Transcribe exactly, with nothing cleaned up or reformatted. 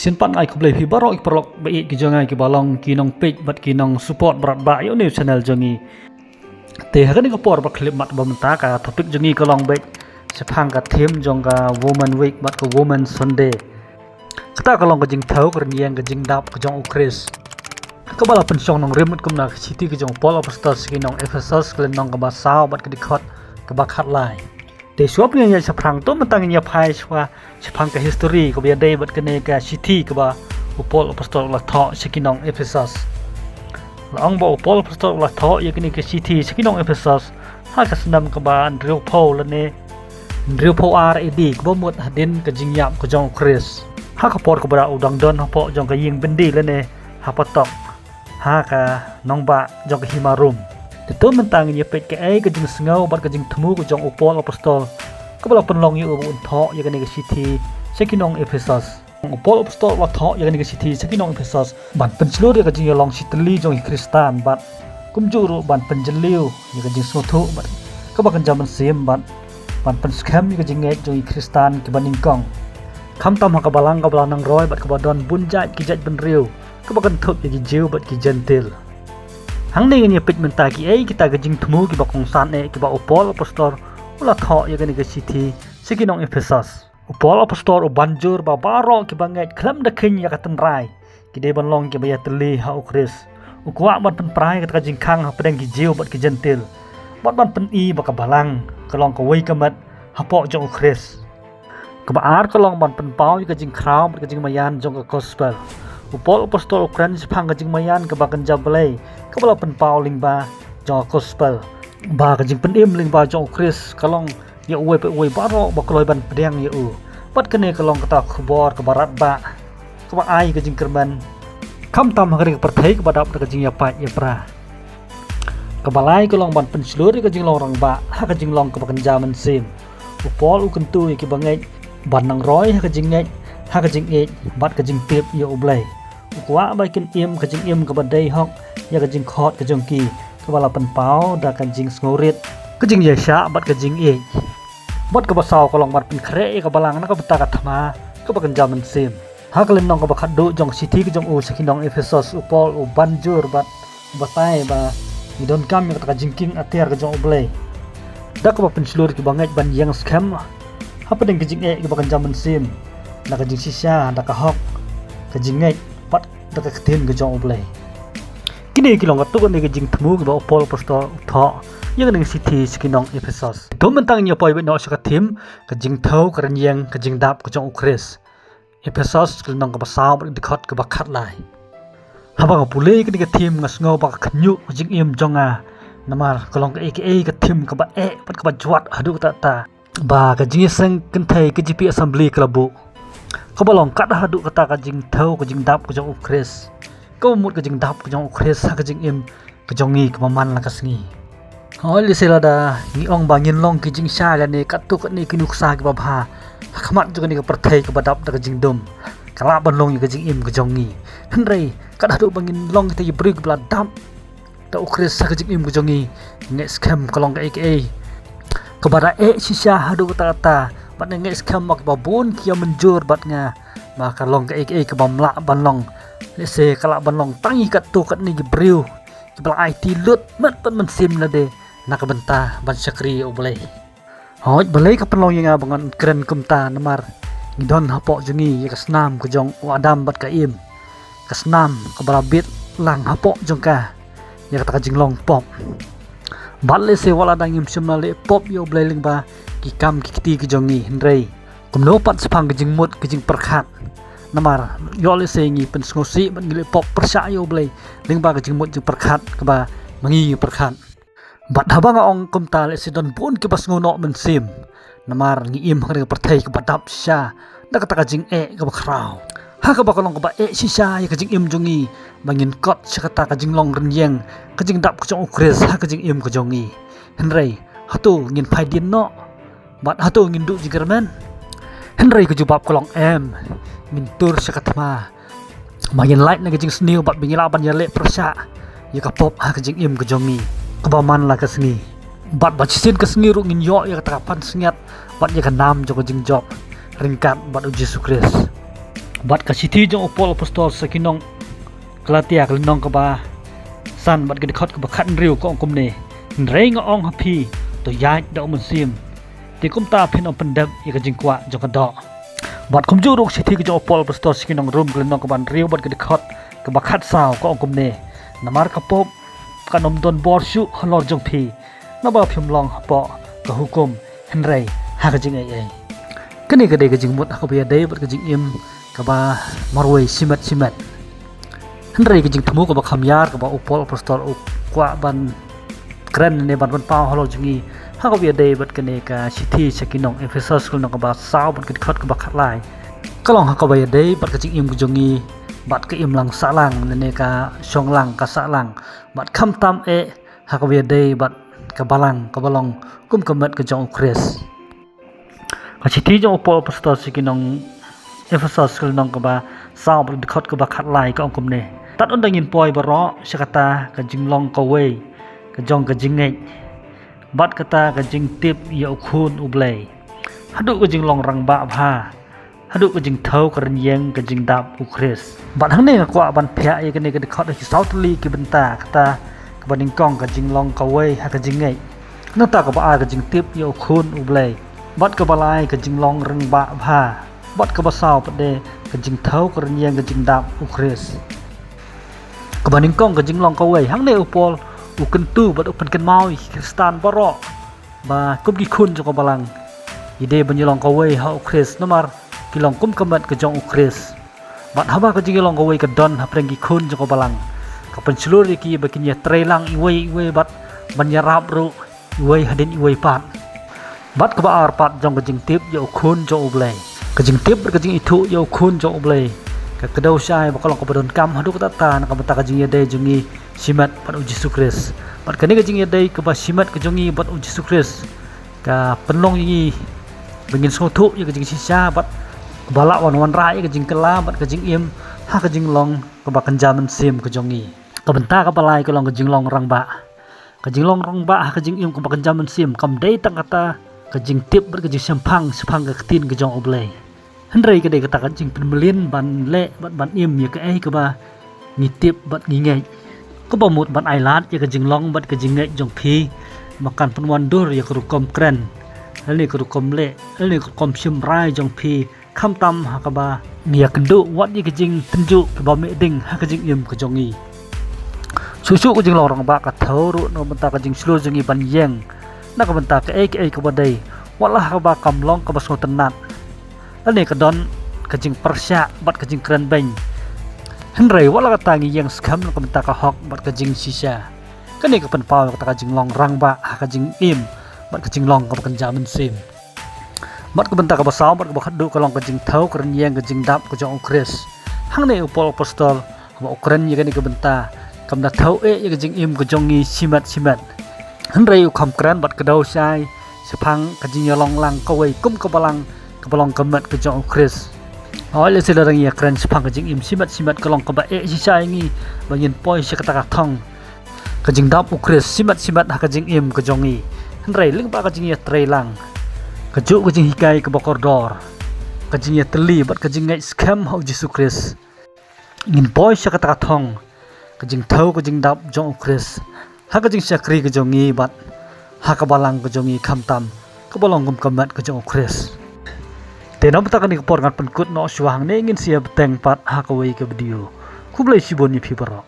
Sien pat nga ai khublei phi baroh ki paralok ba ïeit ki jong nga, ki ba long ki nongpeit bad ki nongsupport bad ba ïa une u channel jong ngi. Te ha kane ka por ba khyllipmat ba mynta, ka topic jong ngi ka long beit shaphang ka theme jong ka Women Week bad ka Women Sunday. Kata ka long ka jingthew ka rynïeng ka jingdap ka jong u Khrist, kaba la pynshong nongrim kumna ka shithi ka jong u Paul Apostol sha ki nong Ephesos, ka lynnong kaba saw bad ka dkhot kaba khatlai. Te shuwa ban ïa shaphrang, to mynta ngin ïa phai shuwa shaphang ka history kaba ïadei bad kane ka shithi kaba u Paul Apostol u la thoh sha ki nong Ephesos. La ong ba u Paul Apostol u la thoh ïa kane ka shithi sha ki nong Ephesos ha ka snem kaba hynriewphew lane hynriewphew ar A D, kaba mut hadien ka jingïap ka jong u Khrist, ha ka por kaba u dang don hapoh jong ka ïing byndi lane ha patok ha ka nongbah jong ka hima Rom. Te to mynta ngin ïa peit kaei ka jingsngew bad ka jingthmu ka jong u Paul Apostol kaba la pynlong ïa u ba un thoh ïa kane ka shithi sha ki nong Ephesos. U Paul Apostol u la thoh ïa kane ka shithi sha ki nong Ephesos ban pynshlur ïa ka jingïalong shitylli jong ki Khristan bad kumjuh ruh ban pynjylliew ïa ka jingsngewthuh bad kaba kynja mynsiem bad ban pynskhem ïa ka jingngeit jong ki Khristan kiba nyngkong, khamtam ha ka balang kaba la nang roi bad kaba don bun jait ki jaitbynriew, kaba kynthup ïa ki Jiw bad ki Jentil. Hangne ngin ïa peit mynta kiei kita ki jingthmu kiba kongsan eh kiba u Paul Apostol u la thoh ïa kane ka shithi sha ki nong Ephesos. U Paul Apostol u ban jur ba baroh kiba ngeit khlem da kheiñ ïa ka tynrai ki dei ban long kiba ïatylli ha u Khrist. U kwah ban pynpra ïa kata ka jingkhang hapdeng ki Jiw bad ki Jentil bad ban pyni ba ka balang ka long kawei ka met hapoh jong u Khrist. Kaba ar ka long ban pynpaw ïa ka jingkhraw bad ka jingmaïan jong ka gospel. U Paul Apostol u kren shaphang ka jingmaïan kaba kynja Blei kaba la pynpaw lyngba jong ka gospel, ba ka jingpynim lyngba jong u Khrist ka long ïa uwei pa uwei baroh ba kloi ban pdiang ïa u. Bad kane ka long kata ka khubor kaba radbah kaba ai ka jingkyrmen, khamtam ha kane ka pyrthei kaba dap da ka jingïapait ïapra. Kaba lai ka long ban pynshlur ïa ka jinglong rangbah ha ka jinglong kaba kynja mynsiem. U Paul u kyntu ïa kiba ngeit ban nang roi ha ka jingngeit, ha ka jingïeit bad ka jingtip ïa u Blei. U kwah ba kin im ka jingim kaba dei hok ïa ka jingkhot ka jong ki, kaba la pynpaw da ka jingsngewrit, ka jingïaishah bad ka jingïeit. Bad kaba saw ka long ban pynkhreh ïa ka balang na ka bynta ka thma kaba kynja mynsiem. Ha ka lynnong kaba khatduh jong ka shithi ka jong u sha ki nong Ephesos, u Paul u ban jur bad u batai ba ngi donkam ïa kata ka jingkieng atiar ka jong u Blei, da kaba pynshlur ïa kiba ngeit ban ïeng skhem hapdeng ka jingeh kaba kynja mynsiem, da ka jingshisha, da ka hok, ka jingngeit bad da ka ktien ka jong u Blei. Kine ki long katto katne ki jingthmu kiba u Paul Apostol u thoh ïa kane ka shithi sha ki nong Ephesos. To mynta ngin ïa poi beit noh sha ka theme, ka jingthew ka rynïeng ka jingdap ka jong u Khrist. Ephesos ka lynnong kaba saw bad ka dkhot kaba khatlai. Haba nga pule ïa kane ka theme nga sngew ba ka khynñiuh ka jingim jong nga, namar ka long kaei kaei ka theme kaba eh bad kaba jwat haduh katta. Ba ka jingïaseng kynthei ka G P Assembly ka la buh, kaba long kat haduh kata ka jingthew ka jingdap ka jong u Khrist, kaba mut ka jingdap ka jong u Khrist ha ka jingim ka jong ngi kaba man la ka sngi. Hooid, lehse lada ngi ong ba ngin long ki jingshai lane katto katne ki nuksa kiba bha ha khmat jong kane ka pyrthei kaba dap da ka jingdum, ka lah ban long ïa ka jingim ka jong ngi. Hynrei kat haduh ba ngin long kita ki briew kiba la dap da u Khrist ha ka jingim ka jong ngi, ngeit skhem ka long kaei kaei kaba da eh shisha haduh katta katta. Bad nga ngeit skhem ba kiba bun ki ïa mynjur bad nga ba ka long kaei kaei kaba ym lah ban long. Lehse ka lah ban long tang ïa katto katne ki briew kiba la aiti lut met bad mynsiem lade na ka bynta ban shakri ïa u Blei. Hooid, balei ka pynlong ïa nga ba ngan kren kumta? Namar ngi don hapoh jong ngi ïa ka snam ka jong u Adam bad ka Im, ka snam kaba la bit lang hapoh jong ka ïa kata ka jinglong pop. Bad lehse wat la da ngim shym la leh pop ïa u Blei lyngba ki kam ki kti ki jong ngi, hynrei kumno pat shaphang ka jingmut ka jingpyrkhat? Namar ïoh lehse ngi pynsngewsih bad ngi leh pop pyrshah ïa u Blei lyngba ka jingmut jingpyrkhat kaba ma ngi ngi pyrkhat. Bad haba nga ong kumta, lehse don bun kiba sngew noh mynsiem, namar ngi im ha kane ka pyrthei kaba dap shisha da kata ka jingeh kaba khraw, ha kaba ka long kaba eh shisha ïa ka jingim jong ngi ba ngin kot sha kata ka jinglong rynïeng ka jingdap ka jong u Khrist ha ka jingim ka jong ngi. Hynrei hato ngin phai dien noh? Bad hato ngin duh jingkyrmen? Hynrei ka jubab ka long em. Ngin tur sha ka thma ba ngin lait na ka jingsniew bad ba ngin lah ban ïaleh pyrshah ïa ka pop ha ka jingim ka jong ngi kaba man la ka sngi. Bad ba shisien ka sngi ruh ngin ïoh ïa kata ka pansngiat bad ïa ka nam jong ka jingjop ryngkat bad u Jisu Khrist. Bad ka shithi jong u Paul apostol sha ki nong Galatia ka lynnong kaba san bad ka dkhot kaba khathynriew ka ong kumne: Hynrei nga ong ha phi, to ïaid da u Mynsiem, te kumta phin ym pyndep ïa ka jingkwah jong ka doh. Bad kumjuh ruh ka shithi ka jong u Paul apostol sha ki nong Rom ka lynnong kaba hynriew bad ka dkhot kaba khatsaw ka ong kumne: Namar ka pop kan ym don bor shuh halor jong phi, naba phim long hapoh ka hukum, hynrei ha ka jingaiei. Kane ka dei ka jingmut ha kaba ïadei bad ka jingim kaba marwei shimet shimet. Hynrei ka jingthmu kaba kham ïar kaba u Paul apostol u kwah ban kren ne ban pynpaw halor jong ngi ha kaba ïadei bad kane ka shithi sha ki nong Ephesos ka lynnong kaba saw bad ka dkhot kaba khatlai ka long ha kaba ïadei bad ka jingim ka jong ngi bad ka imlang sahlang ne ka shonglang ka sahlang, bad khamtam eh ha kaba ïadei bad ka balang kaba long kum ka met ka jong u Khrist. Ka shithi jong u Paul apostol sha ki nong Ephesos ka lynnong kaba saw bad ka dkhot kaba khatlai ka ong kumne: Tad ynda ngin poi baroh sha kata ka jinglong kawei ka jong ka jingngeit bad kata ka jingtip ïa u Khun u Blei, haduh ka jinglong rangbah bha, haduh ka jingthew ka rynïeng ka jingdap u Khrist. Bad hangne nga kwah ban phiah ïa kane ka dkhot ha ki saw tylli ki bynta, kata kaba nyngkong ka jinglong kawei ha ka jingngeit, nangta kaba ar ka jingtip ïa u Khun u Blei, bad kaba lai ka jinglong rangbah bha, bad kaba saw pat de ka jingthew ka rynïeng ka jingdap u Khrist. Kaba nyngkong ka jinglong kawei, hangne u Paul u kyntu bad u pynkynmaw ïa ki Khristan baroh ba kum ki khun jong ka balang, ki dei ban ïalong kawei ha u Khrist namar ki long kum ka met ka jong u Khrist. Bad haba ka jingïalong kawei ka don hapdeng ki khun jong ka balang, ka pynshlur ïa ki ba kin ïatreilang iwei iwei bad ban ïarap ruh iwei hadien iwei pat. Bad kaba ar pat jong ka jingtip ïa u Khun jong u Blei, ka jingtip bad ka jingithuh ïa u Khun jong u Blei ka kdew shai ba ka long kaba donkam haduh katta katta na ka bynta ka jingïadei jong ngi shimet bad u Jisu Khrist. Bad kane ka jingïadei kaba shimet ka jong ngi bad u Jisu Khrist ka pynlong ïa ngi ba ngin sngewthuh ïa ka jingshisha bad ba lah wan wanrah ïa ka jingkylla bad ka jingim ha ka jinglong kaba kynja mynsiem ka jong ngi. Ka bynta kaba lai ka long ka jinglong rangbah. Ka jinglong rangbah ha ka jingim kaba kynja mynsiem kam dei tang kata ka jingtip bad ka jingshemphang shaphang ka ktien ka jong u Blei, hynrei ka dei kata ka jingpynmlien ban leh bad ban im ïa kaei kaba ngi tip bad ngi ngeit. Kaba mut ban ailad ïa ka jinglong bad ka jingngeit jong phi ba kan pynwandur ïa ka rukom kren lane ka rukom leh lane ka rukom shim rai jong phi, khamtam ha kaba ngi ïakynduh wat ïa ka jingtynjuh kaba mih ding ha ka jingim ka jong ngi. Shuh shuh ka jinglong rangbah ka thew ruh na ka bynta ka jingshlur jong ngi ban ïeng na ka bynta kaei kaei kaba dei, wat la ha kaba kam long kaba sngewtynnat lane ka don ka jingpyrshah bad ka jingkren beiñ. Hynrei wat la katta ngi ïeng skhem na ka bynta ka hok bad ka jingshisha. Kane ka pynpaw ïa kata ka jinglong rangbah ha ka jingim bad ka jinglong kaba kynja mynsiem. Bad ka bynta kaba saw bad kaba khatduh ka long ka jingthew ka rynïeng ka jingdap ka jong u Khrist. Hangne u Paul apostol haba u kren ïa kane ka bynta kam da thew eh ïa ka jingim ka jong ngi shimet shimet, hynrei u kham kren bad kdew shai shaphang ka jingïalong lang kawei kum ka balang kaba long ka met ka jong u Khrist. Hooid, lehse lada ngi ïakren shaphang ka jingim shimet shimet ka long kaba eh shisha ïa ngi ba ngin poi sha kata ka thong ka jingdap u Khrist shimet shimet ha ka jingim ka jong ngi, hynrei lyngba ka jingïatreilang, kajuh ka jinghikai kaba kordor, ka jingïatylli bad ka jingngeit skhem ha u Jisu Khrist, ngin poi sha kata ka thong ka jingthew ka jingdap jong u Khrist ha ka jingshakri ka jong ngi bad ha ka balang ka jong ngi, khamtam kaba long kum ka met ka jong u Khrist. Te na ka bynta kane ka por ngan pynkut noh shuwa hangne, ngin sa ïa bteng pat ha kawei ka video. Khublei shibun ïa phi baroh.